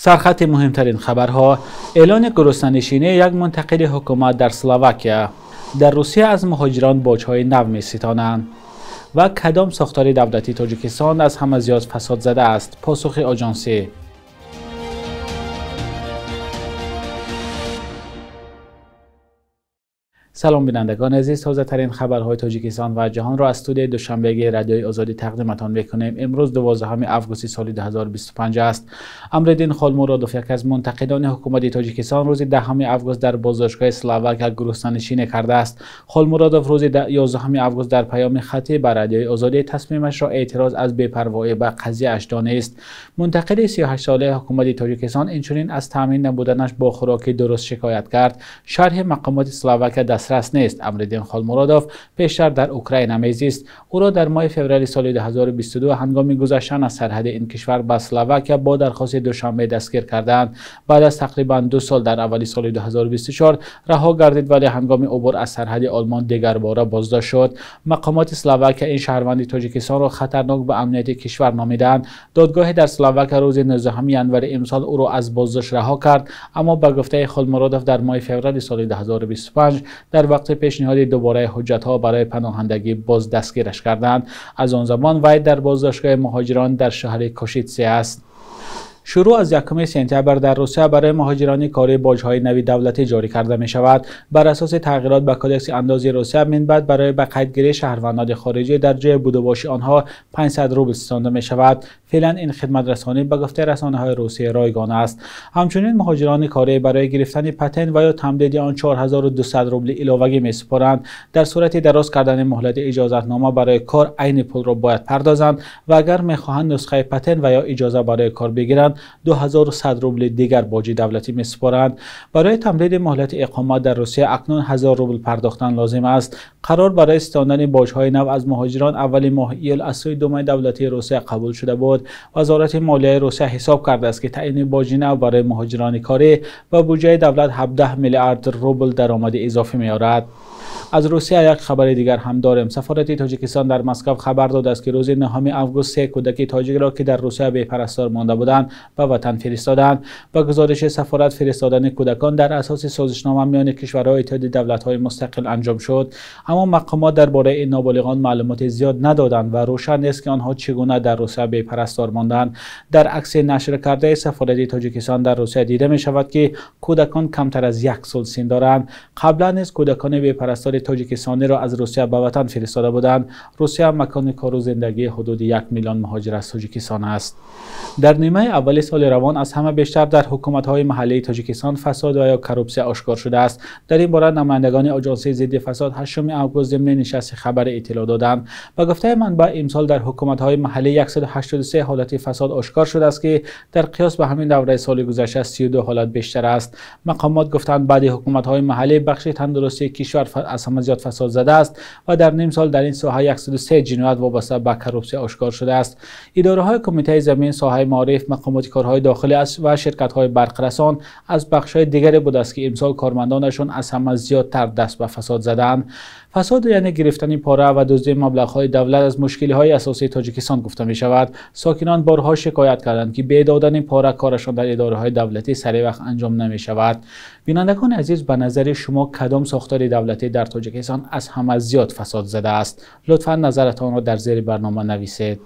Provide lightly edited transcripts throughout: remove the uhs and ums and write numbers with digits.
Сархати муҳимтарин хабарҳо: эълони гуруснанишинии як мунтақиди ҳукумат дар Словакия, дар Русия аз муҳоҷирон боҷҳои нав меситонанд ва кадом сохтори давлатии Тоҷикистон аз ҳама зиёд фасод задааст? Посухи оҷонсӣ. Салом бинандагони азиз, тозатарин хабарҳои Тоҷикистон ва ҷаҳонро аз студияи душанбегии Радиои Озодӣ тақдиматон мекунем. Имрӯз 12 августи соли 2025 аст. Амриддин Холмуродов, яке аз мунтақидони ҳукумати Тоҷикистон, рӯзи 10 август дар боздоштгоҳи Словакия гуруснанишинӣ кардааст. Холмуродов рӯзи 11 август дар паёми хаттӣ ба Радиои Озодӣ тасмимашро эътироз аз бепарвоӣ ба қазияаш донист. Мунтақиди 38-солаи ҳукумати Тоҷикистон инчунин аз таъмин набуданаш бо хӯроки дуруст шикоят кард. Шарҳи мақомоти Словакия дастрас нест. Амриддин Холмуродов пештар дар Украина мезист. Ӯро дар моҳи феврали соли 2022 ҳангоми гузаштан аз сарҳади ин кишвар ба Словакия бо дархости Душанбе дастгир карданд. Баъд аз тақрибан 2 сол дар аввали соли 2024 раҳо гардид, вале ҳангоми убур аз сарҳади Олмон дигарбора боздошт шуд. Мақомоти Словакия ин шаҳрванди Тоҷикистонро хатарнок ба амнияти кишвар номиданд. Додгоҳе дар Словакия рӯзи 19 январи имсол ӯро аз боздошт раҳо кард, аммо ба гуфтаи Холмуродов дар моҳи феврали соли 2025 дар вақти пешниҳоди дубораи ҳуҷҷатҳо барои паноҳандагӣ боз дастгираш карданд. Аз он замон вай дар боздоштгоҳи муҳоҷирон дар шаҳри Кошитсе аст. Шурӯъ аз 1 сентябр дар Русия барои муҳоҷирони корӣ боҷҳои нави давлатӣ ҷорӣ карда мешавад. Бар асоси тағйирот ба Кодекси андози Русия, минбаъд барои ба қайдгирии шаҳрвандони хориҷӣ дар ҷои будубоши онҳо 500 рубл ситонда мешавад. Феълан ин хидматрасонӣ ба гуфтаи расонаҳои Русия ройгон аст. Ҳамчунин муҳоҷирони корӣ барои гирифтани патент ва ё тамдиди он 4200 рубли иловагӣ месупоранд. Дар сурати дароз кардани муҳлати иҷозатнома барои кор айни пулро бояд пардозанд ва агар мехоҳанд нусхаи патент ва ё иҷоза барои кор бигиранд 2100 рубли дигар боҷи давлатӣ месупоранд. Барои тамдиди муҳлати иқомат дар Русия акнун 1000 рубл пардохтан лозим аст. Қарор барои ситондани боҷҳои нав аз муҳоҷирон аввали моҳи июл аз сӯи Думаи давлатии Русия қабул шуда буд. Вазорати молияи Русия ҳисоб кардааст, ки таъини боҷи нав барои муҳоҷирони корӣ ба буҷаи давлат 17 миллиард рубл даромади изофӣ меорад. Аз Русия як хабари дигар ҳам дорем. Сафорати Тоҷикистон дар Москва хабар додааст, ки рӯзи 9 август 3 кӯдаки тоҷикро, ки дар Русия бепарастор монда буданд, ба ватан фиристоданд. Ба гузориши сафорат, фиристодани кӯдакон дар асоси созишнома миёни кишварҳои Иттиҳоди давлатҳои мустақил анҷом шуд. Аммо мақомот дар бораи ин ноболиғон маълумоти зиёд надоданд ва рӯшан нест, ки онҳо чӣ гуна дар Русия бепарастор монданд. Дар акси нашр кардаи сафорати Тоҷикистон дар Русия дида мешавад, ки кӯдакон камтар аз 1 сол син доранд. Қаблан низ кӯдакони бепарастори тоҷикистониро аз Русия ба ватан фиристода буданд. Русия макони кору зиндагии ҳудуди 1 миллион муҳоҷир аз Тоҷикистон аст. Дар нимаи аввали соли равон аз ҳама бештар дар ҳукуматҳои маҳаллии Тоҷикистон фасод ва ё коррупсия ошкор шудааст. Дар ин бора намояндагони оҷонсии зидди фасод 8 август зимни нишасти хабари иттилоъ доданд. Ба гуфтаи манбаъ, имсол дар ҳукуматҳои маҳаллӣ 183 ҳолати фасод ошкор шудааст, ки дар қиёс ба ҳамин давраи соли гузашта 32 ҳолат бештар аст. Мақомот гуфтанд, баъди ҳукуматҳои маҳаллӣ бахши тандурустии кишвар аз ҳама зиёд фасод задааст ва дар ним сол дар ин соҳа 103 ҷиноят вобаста ба коррупсия ошкор шудааст. Идораҳои Кумитаи замин, соҳаи маориф, мақомоти корҳои дохилӣ ва ширкатҳои барқрасон аз бахшҳои дигаре будааст, ки имсол кормандонашон аз ҳама зиёдтар даст ба фасод задаанд. Фасод яъне гирифтани пора ва дуздии маблағҳои давлат аз мушкилиҳои асосии Тоҷикистон гуфта мешавад. Сокинон борҳо шикоят карданд, ки бе додани пора корашон дар идораҳои давлатӣ сари вақт анҷом намешавад. Бинандагони азиз, ба назари шумо кадом сохтори давлатӣ дар Тоҷикистон аз ҳама зиёд фасод задааст? Лутфан назаратонро дар зери барнома нависед.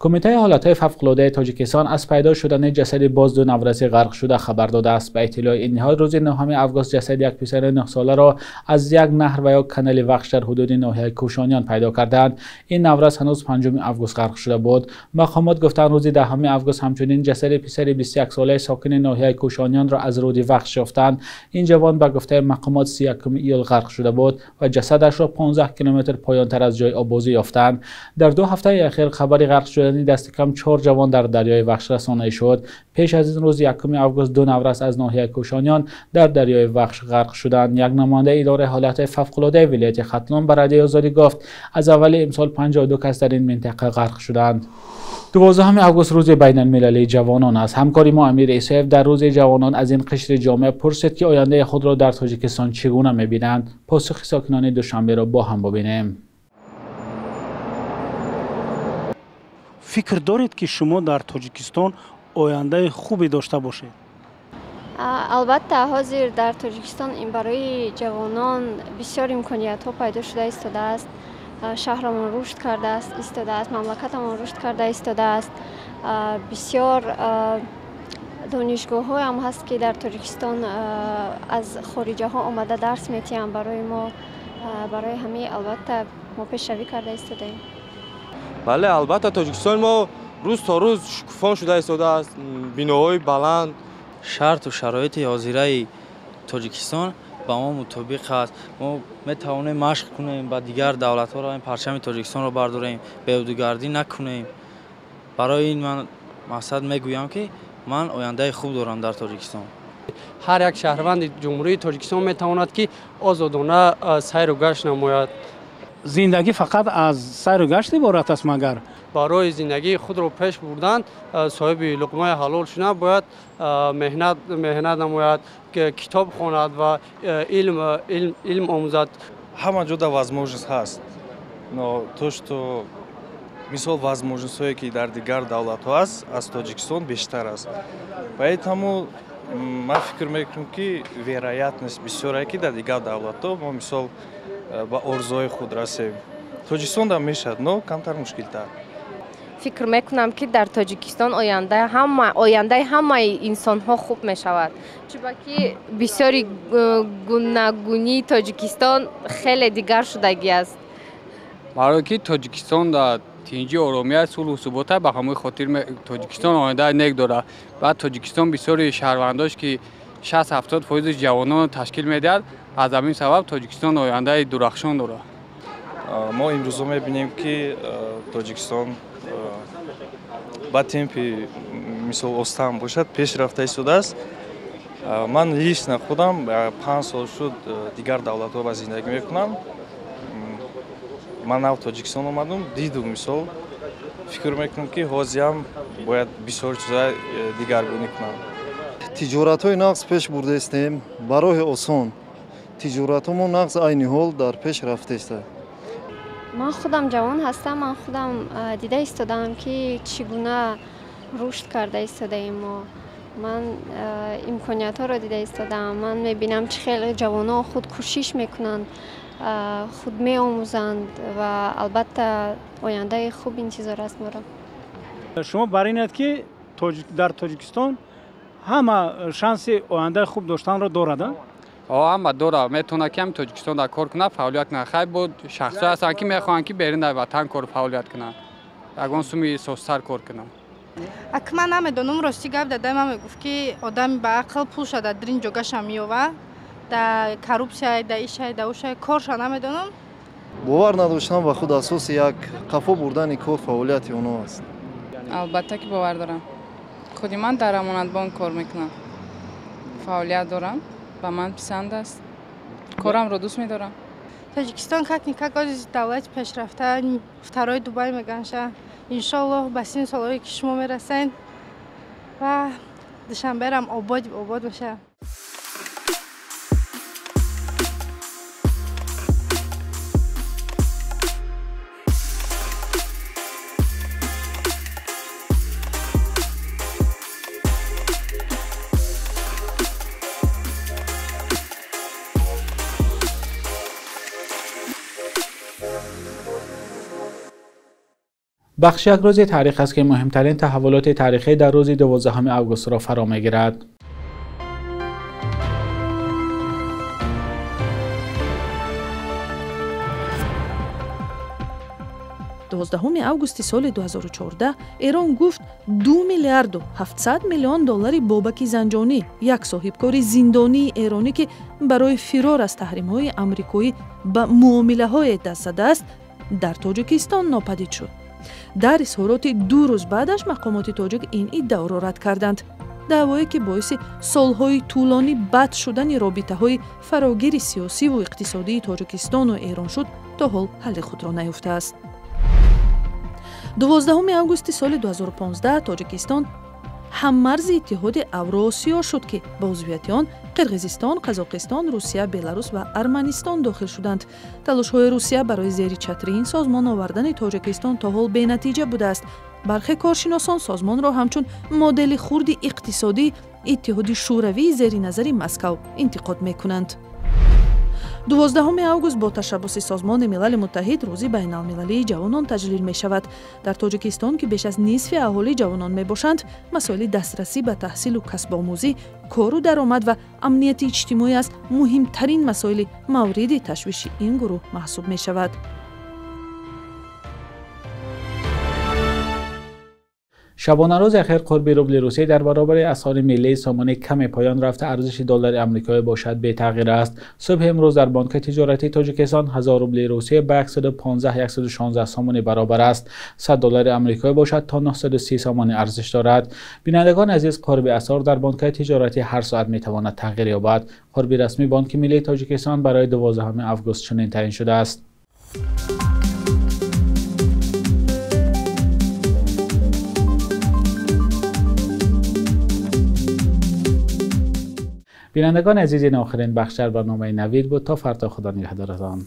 Кумитаи ҳолатҳои фавқулодаи Тоҷикистон аз пайдо шудани ҷасади боз 2 навраси ғарқ шуда хабар додааст. Ба иттилои ин ниҳод, рӯзи 9 август ҷасади як писари 9-соларо аз як наҳр ва ё канали Вахш дар ҳудуди ноҳияи Кӯшониён пайдо карданд. Ин наврас ҳанӯз 5 август ғарқ шуда буд. Мақомот гуфтанд, рӯзи 10 август ҳамчунин ҷасади писари 21-солаи сокини ноҳияи Кӯшониёнро аз руди Вахш ёфтанд. Ин ҷавон ба гуфтаи мақомот 31 июл ғарқ шуда буд ва ҷасадашро 15 километр поёнтар аз ҷои оббозӣ ёфтанд. Дар 2 ҳафтаи охир хабари ғарқ шудани дасти кам 4 ҷавон дар дарёи Вахш расонаӣ шуд. Пеш аз ин рӯзи 1 август 2 наврас аз ноҳияи Кӯшониён дар дарёи Вахш ғарқ шуданд. Як намояндаи идораи ҳолатҳои фавқулодаи вилояти Хатлон ба Радиои Озодӣ гуфт, аз аввали имсол 52 кас дар ин минтақа ғарқ шуданд. 12 август рӯзи байналмилалии ҷавонон аст. Ҳамкори мо Амир Исоев дар рӯзи ҷавонон аз ин қишри ҷомеа пурсид, ки ояндаи худро дар Тоҷикистон чӣ гуна мебинанд. Посухи сокинони Душанберо бо ҳам бибинем. Фикр доред, ки шумо дар Тоҷикистон Ояндаи хубе дошта бошед. Албатта, ҳозир дар Тоҷикистон ин барои ҷавонон бисёр имкониятҳо пайдо шуда истодааст. Шаҳрамон рушд кардааст истодааст, мамлакатамон рушд карда истодааст. Бисёр донишгоҳҳоям ҳаст, ки дар Тоҷикистон аз хориҷаҳо омада дарс метиҳанд барои мо. Барои ҳамин, албатта, мо пешравӣ карда истодаем. Бале, албатта, Тоҷикистони мо рӯз то рӯз шукуфон шуда истодааст, биноҳои баланд. Шарту шароити ҳозираи Тоҷикистон ба мо мутобиқ аст. Мо метавонем машқ кунем, ба дигар давлатҳо равем, парчами Тоҷикистонро бардорем, беҳудугардӣ накунем. Барои ин ман мақсад мегӯям, ки ман ояндаи хуб дорам дар Тоҷикистон. Ҳар як шаҳрванди Ҷумҳурии Тоҷикистон метавонад, ки озодона сайру гашт намояд. Зиндагӣ фақат аз сайру гашт иборат аст магар? Барои зиндагии худро пеш бурдан, соҳиби луқмаи ҳалол шудан, бояд меҳнат намояд, китоб хонад ва илм омӯзад. Ҳама ҷода возможность ҳаст, но то что мисол возможностьҳое, ки дар дигар давлатҳо аст, аз Тоҷикистон бештар аст. Поэтому ман фикр мекунам, ки вероятность бисёре, ки дар дигар давлатҳо мо мисол ба орзуҳои худ расем. Тоҷикистон дам мешавад, но камтар мушкилтар. Фикр мекунам, ки дар Тоҷикистон ояндаи ҳамаи инсонҳо хуб мешавад, чунки бисёри гуногунии Тоҷикистон хеле дигар шудагӣ аст. Барое ки Тоҷикистон дар тинҷи, оромия, сулҳу субота, ба ҳамои хотир Тоҷикистон ояндаи нек дорад. Баъд Тоҷикистон бисёри шаҳрвандош, ки 60-70 фоизи ҷавононро ташкил медиҳад, аз ҳамин сабаб Тоҷикистон ояндаи дурахшон дорад. Мо имрӯзо мебинем, ки Тоҷикистон ба темпи мисол остам бошад, пеш рафта истодааст. Ман лично худам 5 сол шуд, дигар давлатҳо ба зиндагӣ мекунам. Ман нав Тоҷикистон омадум, дидум, мисол фикр мекунам, ки ҳозиам бояд бисёр чиза дигаргунӣ кунам. Тиҷоратҳои нағз пеш бурдаистем, ба роҳи осон тиҷоратҳомо нағз айни ҳол дар пеш рафтаиста. Ман худам ҷавон ҳастам, ман худам дида истодаам, ки чӣ гуна рушд карда истодаем мо. Ман имкониятҳоро дида истодаам. Ман мебинам, чӣ хеле ҷавонон худ кӯшиш мекунанд, худ меомӯзанд ва албатта ояндаи хуб интизор аст моро. Шумо бар инед, ки дар Тоҷикистон ҳама шанси ояндаи хуб доштанро дорад? Ҳама дорад, метавонад, ки ҳами Тоҷикистон дар кор кунад, фаъолият кунад. Хай, бо шахсҳое ҳастанд, ки мехоҳанд, ки берун дар ватан кор фаъолият кунанд, ягон суми созтар кор кунанд. Ак ман намедонам, рости гап, дадаи ман мегуфт, ки одами ба ақл пулша дар дрин ҷогаша меёва, да коррупсия, да ишай, да ушай, корша намедонам. Бовар надоштан ба худ асоси як қафо бурдани кор фаъолияти онҳо аст. Албатта, ки бовар дорам. Худи ман дар Амонатбонк кор мекунам, фаъолият дорам, ба ман писанд аст, корамро дӯст медорам. Тоҷикистон как-никак ози давлати пешрафта, второй Дубай меганша. Иншоаллоҳ, ба сини солҳое, ки шумо мерасед, ва Душанберам обод обод бошад. Бахши як рӯзи таърих аст, ки муҳимтарин таҳаввулоти таърихӣ дар рӯзи 12 августро фаро мегирад. 12 августи соли 2014 Эрон гуфт, 2 миллиарду 700 миллион доллари Бобаки Занҷонӣ, як соҳибкори зиндонии эронӣ, ки барои фирор аз таҳримҳои амрикоӣ ба муомилаҳое даст задааст, дар Тоҷикистон нопадид шуд. Дар изҳороти 2 рӯз баъдаш мақомоти тоҷик ин иддаоро рад карданд. Даъвое, ки боиси солҳои тӯлонӣ бад шудани робитаҳои фарогири сиёсиву иқтисодии Тоҷикистону Эрон шуд, то ҳол ҳалли худро наёфтааст. 12 августи соли 2015 Тоҷикистон ҳаммарзи Иттиҳоди Авроосиё шуд, ки ба узвияти он Қирғизистон, Қазоқистон, Русия, Беларус ва Арманистон дохил шуданд. Талошҳои Русия барои зери чатри ин созмон овардани Тоҷикистон то ҳол бенатиҷа будааст. Бархе коршиносон созмонро ҳамчун модели хурди иқтисодии Иттиҳоди Шӯравии зери назари Москав интиқод мекунанд. 12 август бо ташаббуси Созмони Милали Муттаҳид Рӯзи байналмилалии ҷавонон таҷлил мешавад. Дар Тоҷикистон, ки беш аз нисфи аҳолӣ ҷавонон мебошанд, масоили дастрасӣ ба таҳсилу касбомӯзӣ, кору даромад ва амнияти иҷтимоӣ аз муҳимтарин масоили мавриди ташвиши ин гурӯҳ маҳсуб мешавад. Шабонарӯзи ахир қурби рубли Русия дар баробари асъори миллии сомонӣ каме поён рафта, арзиши доллари амрикоӣ бошад бетағйир аст. Субҳи имрӯз дар Бонки тиҷоратии Тоҷикистон 1000 рубли Русия ба 115-116 сомонӣ баробар аст. 100 доллари амрикоӣ бошад то 930 сомонӣ арзиш дорад. Бинандагони азиз, қурби асъор дар Бонки тиҷоратӣ ҳар соат метавонад тағйир ёбад. Қурби расмии Бонки миллии Тоҷикистон барои 12 август чунин таъин шудааст. Бинандагони азиз, ин охирин бахш дар барномаи Навид буд. То фардо, Худо нигаҳдоратон.